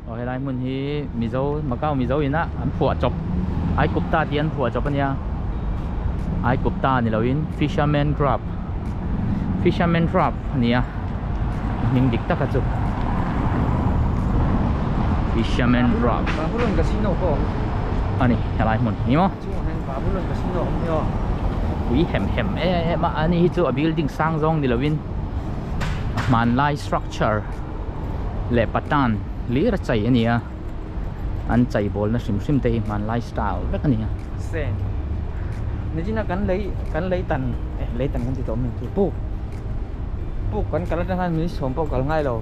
Aw helai hmun hi Mizo Macau Mizo ina an phuah chawp Aikupta tih an phuah chawp a nia Aikupta ni loin Fisherman Crab Fisherman Crab a ni a hming dik taka chu Fisherman Crab Babylon Casino pawh a awm a ni helai hmun hi maw chungah hian Babylon Casino a awm hi aw pui hem hem em em a ani hi chu a building sang zawng ni loin a hmanlai structure leh patan hlir a chei a ni a an chei bawlna hrim hrim te hi hmanlai style vek a ni a. Sen nichina kan lei kan lei tan eh lei tan kan ti tawh mai chu puk puk kan kal atang khan minute sawm pawh kal ngai lo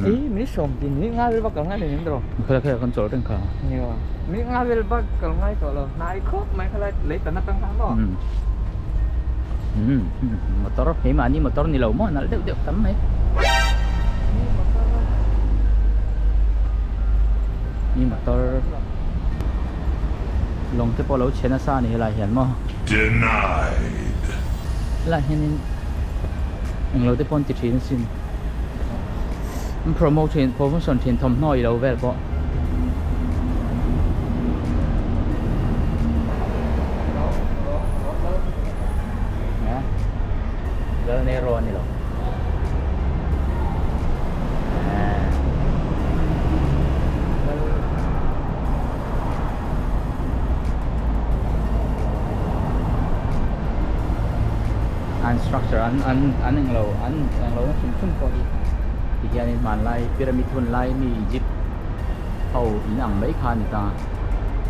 ei minute sawm tin minute nga vel bak kal ngai lo ni tawh khalai khalai kan chawl reng kha nia minute nga vel bak kal ngai tawh lo hnai khawp mai khalai lei tan atang khan maw Motor keimahni motor ni lo maw nalh deuh deuh tam mai ni motor lawng te pawh lo chhe nasa a ni helai hian maw Denied. Helai hianin englo te pawh an ti thin asin an promote thin promotion thin thawmhnaw ilo vel pawh. Lal Nero a ni lo. An structure an an an englo an englo na hrim hrim pawh hi tihianin hmanlai pyramid hun lai mi Egypt ho in ang mai kha a ni ta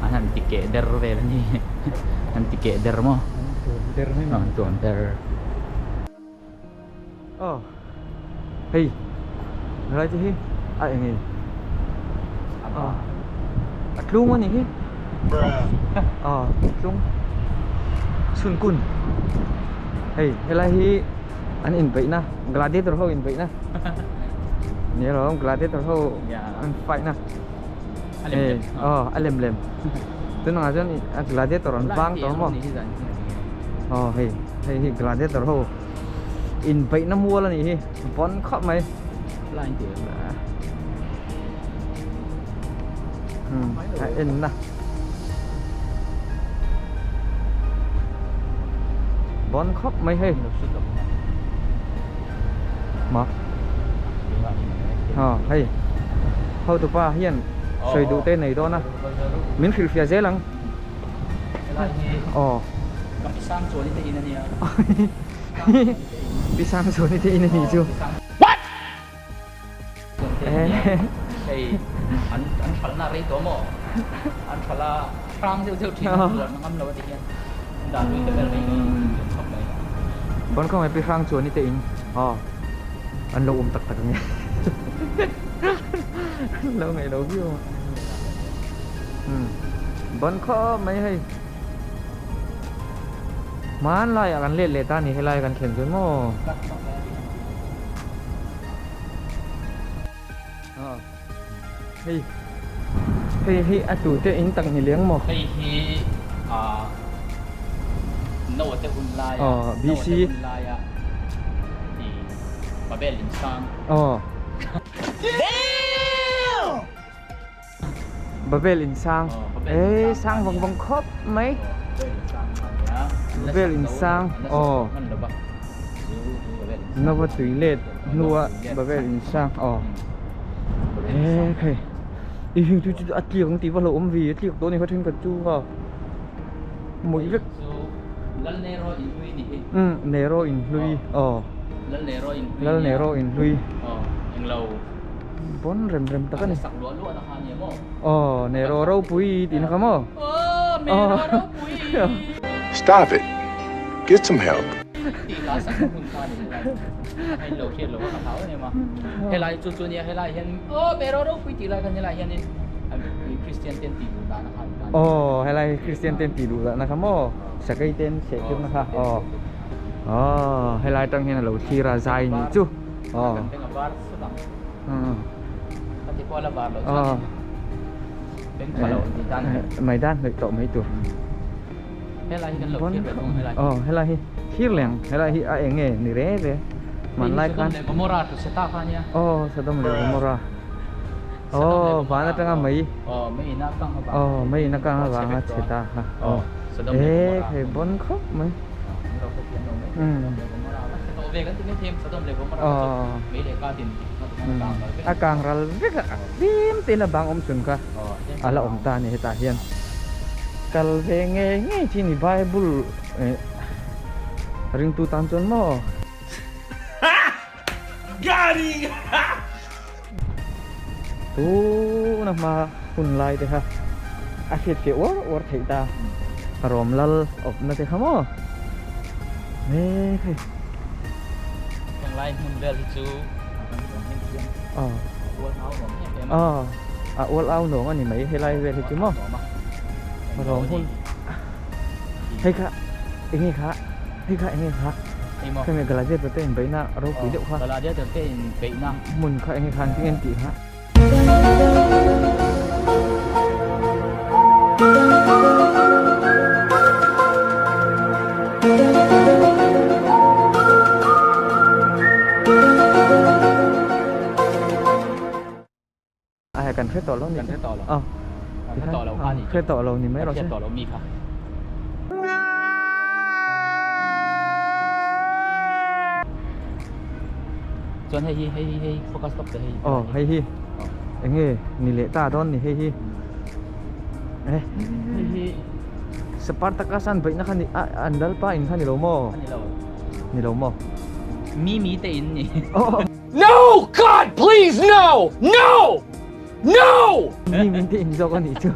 an han ti keh der vel a ni an ti keh der maw an tuan der mai an tuan der aw hei helai te hi a eng nge aw a tlung a nih hi aw a tlung chhun kun hei helai hi an inbeihna gladiator ho inbeihna ni alawm gladiator ho an fight na hei aw a lem lem tunah chuan a gladiator an vang tawh maw aw hei hei hi gladiator ho inbeihna mual a nih hi vawn khawp mai a en na vawn khawp mai hei ma aw hei hotupa hian sawi duh te nei dawn a min hrilhfiah zel ang. Aw. Ka pi sang chuan i te in a nia. Pi sang chuan i te in a nih chu. What? Hei an an thalna rei tawh maw? An thala hrang deuh deuh thin a tuar na ngam lo a ti hian dan lui te vel rei lo chuan chhawp mai. Bon khawngaih pi hrang chuan i te in. Aw. An lo awm tak tak ange. An lo ngaih lo viau a. Ban khawp mai hei hmanlai ah kan let leh ta a ni helai kan thlen chuan maw hei hei hi a tu te in tak ni leng maw hei hi ah Noah te hun lai a Noah te hun lai a tih Babel in sang aw Babel in sang eh sang vang vang khawp mai Babel in sang aw Nova tui let hnua Babel in sang aw he khai i heng chu chu a tliak ang tih va hlauhawm ve a tliak tawh a ni kha thenkhat chu a mawih vek umm Nero in hlui aw Lal Nero in hlui. Pawn rem rem tak a ni. Aw Nero ropui tih na kha maw? Stop it. Get some help. Aw helai hi Christian ten tih duh lah na kha maw? Sakei ten seh tir na kha aw. Aw helai atang hian a lo thlir a zai nih chu. Aw. Maidan hnawih tawh mai tur aw helai hi thlir leng helai hi a eng nge ni re re hmanlai khan aw Sodom leh Gomorrah. Aw van atanga mei Aw mei in a kang avang Aw mei in a kang avanga chhe ta kha Aw e hei bon khawp mai A kang ral vek a tlem te in a bang awm chhun kha a la awm ta a ni hetah hian kal ve ngei ngei chi ni Bible ringtu tan chuan maw. Tuna hma hun lai te kha a hriat fiah uar uar theih ta rawm lal awpna te kha maw he hei Heng lai hmun vel hi chu a kan nuam em chiang aw a ual au nuam em em a aw a ual au nuam a ni mai helai vel hi chu maw rawm hun hei kha enge kha hei kha enge kha Engmaw? Khemi Gladiator te inbeihna ropui deuh kha. Gladiator te inbeihna. Hmun kha enge kha an tih nge an tih kha. A kan hre tawh lo ni. Kan hre tawh lo. Aw. Kan hre tawh lo kha ni. Hre tawh lo ni mai rawh se. Kan hriat tawh lo mi kha. Chuan hei hi hei hi hei focus lawk teh hei. Aw hei hi. Enge ni leh ta dawn ni hei hi. Eh. Hei hi. Spartacus an beihna kha ni an lalpa in kha ni lo maw? Ni lo. Ni lo maw? Mi mi te in ni. Aw. No! God, please, no! No! No! Mi min te in zawk a nih chu.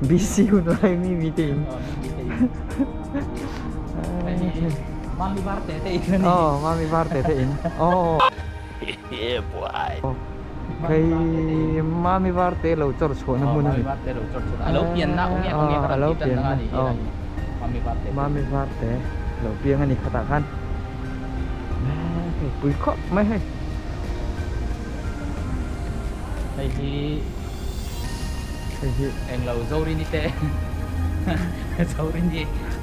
BC hun lai mi mi te in. Mami var te te in ani. Oh, mami var te te in. Oh. Yeah, boy. Kei mami var te lo chawr chhuah na hmun ani. Mami var te lo chawr chhuah. Alo pian na ong e ong e ka Alo ti tan pian na na. ani. Oh. Mami var te. Mami var te lo piang ani khatah khan. Hei pui khawp mai hei. Hei hi Hei hi englo Zorini te Zorini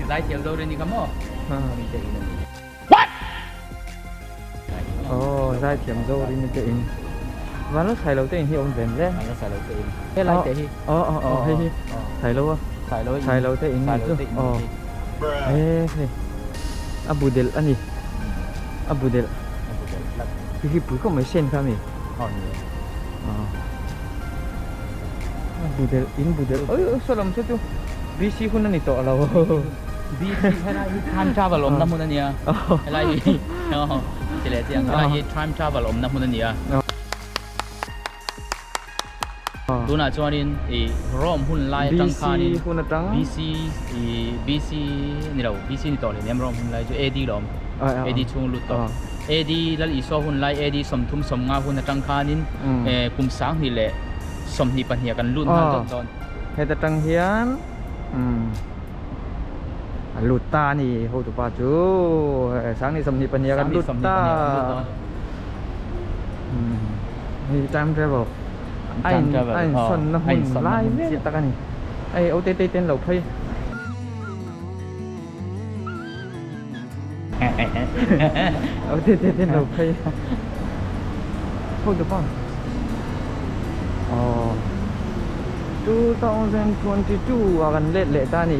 zaithiam Zorini kha maw mi te in ani. What? Aw zaithiam Zorini te in. Vanlo Sailo te in hi awm ve em le? Vanlo Sailo te in. He lai te hi. Aw aw aw hei hi Sailo a. Sailo in. Sailo te in ni chu. Aw. He hei a bu delh a ni a bu delh a bu delh tlat hi hi pui khawp mai sen kha a mi aw ni e aw a bu delh in bu delh oi oi saw lam saw chu BC hun a ni tawh lo BC helai hi time travel awmna hmun a nia helai hi aw ti leh chiang helai hi time travel awmna hmun a nia. Tunah chuanin ih Rome hun lai atang khanin BC hun atang BC ih BC ni lo BC ni tawh hleinem Rome hun lai chu AD lawm AD chhung lut tawh AD Lal Isua hun lai AD 30 50 hun atang khanin kum 20 leh 22 kan lut nghal dawt dawn. Heta tang hian a lut ta a ni hotupa chu 20 22 kan lut ta. Hei time travel a in a insawn na hun lai vel tak a ni hei o te te ten lo phei o te te ten lo phei hold the phone oh 2022 a kan let leh ta a ni.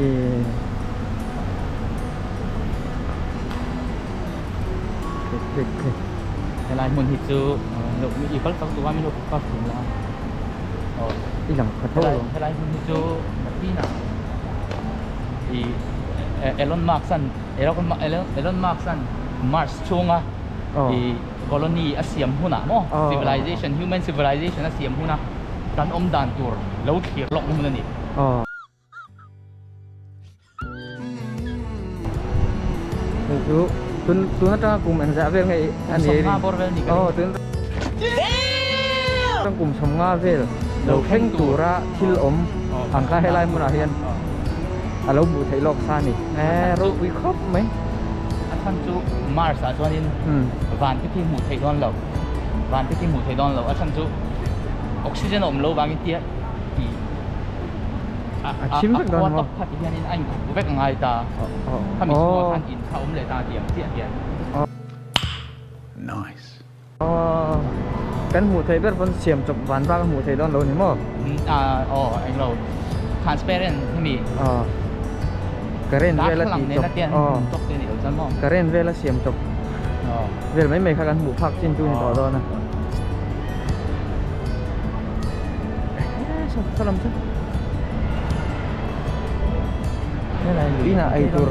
Helai hmun hi chu i kal chak duh a min lo focus thin la aw i lang kha tho lo helai hmun hi chu nakinah i Elon Musk an Elon Musk an Mars chhunga i colony a siam hunah maw civilization human civilization a siam huna kan awm dan tur lo thlir lawk na hmun a ni. Hei chu tun tun atanga kum engzah vel nge a ni Kum sawmnga bawr vel ni ka ring. Aw tun atang kum sawmnga vel lo thleng tura thil awm ang kha helai hmunah hian a lo hmuh theih lawk sa a ni. Eh ropui khawp mai. A chhan chu Mars ah chuanin van te khi hmuh theih dawn lo. Van te khi hmuh theih dawn lo. A chhan chu oxygen a awm lo vangin tia tih A chim vek dawn maw? A khua tawp kha ti hianin a inkhup vek a ngai ta. Khami chhungah khan in kha a awm leh ta ti ang chiah hian. Nice. Aw. Kan hmuh theih ber pawn siam chawp van bak a hmuh theih dawn lo ni maw? Aw englo transparent hemi. Aw current vel a tih chawp aw current vel a siam chawp vel mai mai kha kan hmuh phak chin chu ni tawh dawn a. Saw lam chu inah ei tur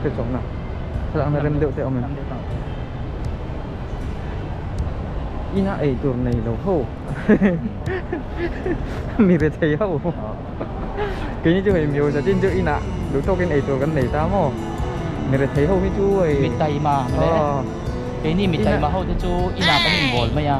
te chawmna thlalakna rem deuh te a awm em? Ina ei tur nei lo ho mi re thei ho keini chu hei miu zachin chu inah duh tawkin ei tur kan nei ta maw mi re thei ho hi chu hei mi taima le keini mi taima ho te chu inah kan inbawl mai a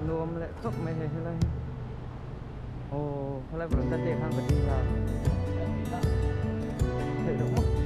Nuam leh khawp mai hei helai hi aw helai varanda te khan ka ding la theih loh maw.